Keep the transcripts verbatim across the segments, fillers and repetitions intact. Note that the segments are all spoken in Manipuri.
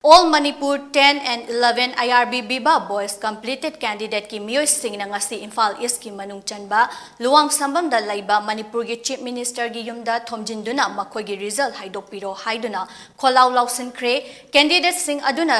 All Manipur ten and eleven I R B Viva Voice completed candidate ꯀꯤ ꯃꯤꯑꯣꯏꯁꯤꯡꯅ ꯉꯁꯤ ꯏꯝꯐꯥꯜ ꯏꯁꯀꯤ ꯃꯅꯨꯡ ꯆꯟꯕ ꯂꯨꯋꯥꯡꯁꯝꯕꯝꯗ ꯂꯩꯕ ꯃꯅꯤꯄꯨꯔꯒꯤ Chief Minister ꯒꯤ ꯌꯨꯝꯗ ꯊꯣꯝꯖꯤꯟꯗꯨꯅ ꯃꯈꯣꯏꯒꯤ result ꯍꯥꯏꯗꯣꯛꯄꯤꯔꯣ ꯍꯥꯏꯗꯨꯅ ꯈꯣꯜꯂꯥꯎ ꯂꯥꯎꯁꯤꯟꯈ꯭ꯔꯦ꯫ Candidate ꯁꯤꯡ ꯑꯗꯨꯅ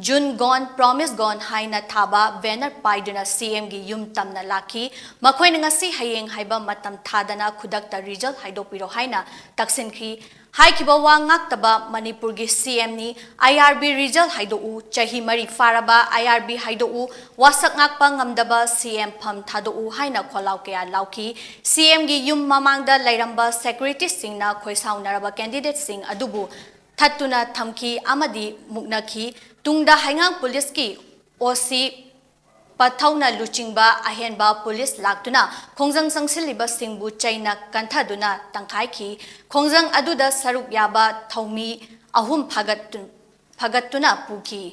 "June Gone, Promise Gone" ꯍꯥꯏꯅ ꯊꯥꯕ banner ꯄꯥꯏꯗꯨꯅ C M ꯒꯤ ꯌꯨꯝ ꯇꯝꯅ ꯂꯥꯛꯈꯤ꯫ ꯃꯈꯣꯏꯅ ꯉꯁꯤ ꯍꯌꯦꯡ ꯍꯥꯏꯕ ꯃꯇꯝ ꯊꯥꯗꯅ ꯈꯨꯗꯛꯇ result ꯍꯥꯏꯗꯣꯛꯄꯤꯔꯣ ꯍꯥꯏꯅ ꯇꯛꯁꯤꯟꯈꯤ꯫ ꯍꯥꯏꯈꯤꯕ ꯋꯥ ꯉꯥꯛꯇꯕ ꯃꯅꯤꯄꯨꯔꯒꯤ C M ꯅꯤ꯫ I R B result ꯍꯥꯏꯗꯣꯛꯎ, ꯆꯍꯤ ꯃꯔꯤ ꯐꯥꯔꯕ I R B ꯍꯥꯏꯗꯣꯛꯎ, ꯋꯥꯁꯛ ꯉꯥꯛꯄ ꯉꯝꯗꯕ C M ꯐꯝ ꯊꯥꯗꯣꯛꯎ ꯍꯥꯏꯅ ꯈꯣꯜꯂꯥꯎ ꯀꯌꯥ ꯂꯥꯎꯈꯤ꯫ C M ꯒꯤ ꯌꯨꯝ ꯃꯃꯥꯡꯗ ꯂꯩꯔꯝꯕ security ꯁꯤꯡꯅ ꯈꯣꯏꯁꯥꯎꯅꯔꯕ candidate ꯁꯤꯡ ꯑꯗꯨꯕꯨ ꯊꯠꯇꯨꯅ ꯊꯝꯈꯤ ꯑꯃꯗꯤ ꯃꯨꯛꯅꯈꯤ꯫ ꯇꯨꯡꯗ ꯍꯩꯉꯥꯡ ꯄꯨꯂꯤꯁꯀꯤ O C ꯄꯥꯊꯧꯅ ꯂꯨꯆꯤꯡꯕ ꯑꯍꯦꯟꯕ ꯄꯨꯂꯤꯁ ꯂꯥꯛꯇꯨꯅ ꯈꯣꯡꯖꯪ ꯆꯪꯁꯤꯜꯂꯤꯕꯁꯤꯡꯕꯨ ꯆꯩꯅ ꯀꯟꯊꯗꯨꯅ ꯇꯪꯈꯥꯏꯈꯤ꯫ ꯈꯣꯡꯖꯪ ꯑꯗꯨꯗ ꯁꯔꯨꯛ ꯌꯥꯕ ꯊꯧꯃꯤ ꯑꯍꯨꯝ ꯐꯥꯒꯠꯇꯨ-, ꯐꯥꯒꯠꯇꯨꯅ ꯄꯨꯈꯤ꯫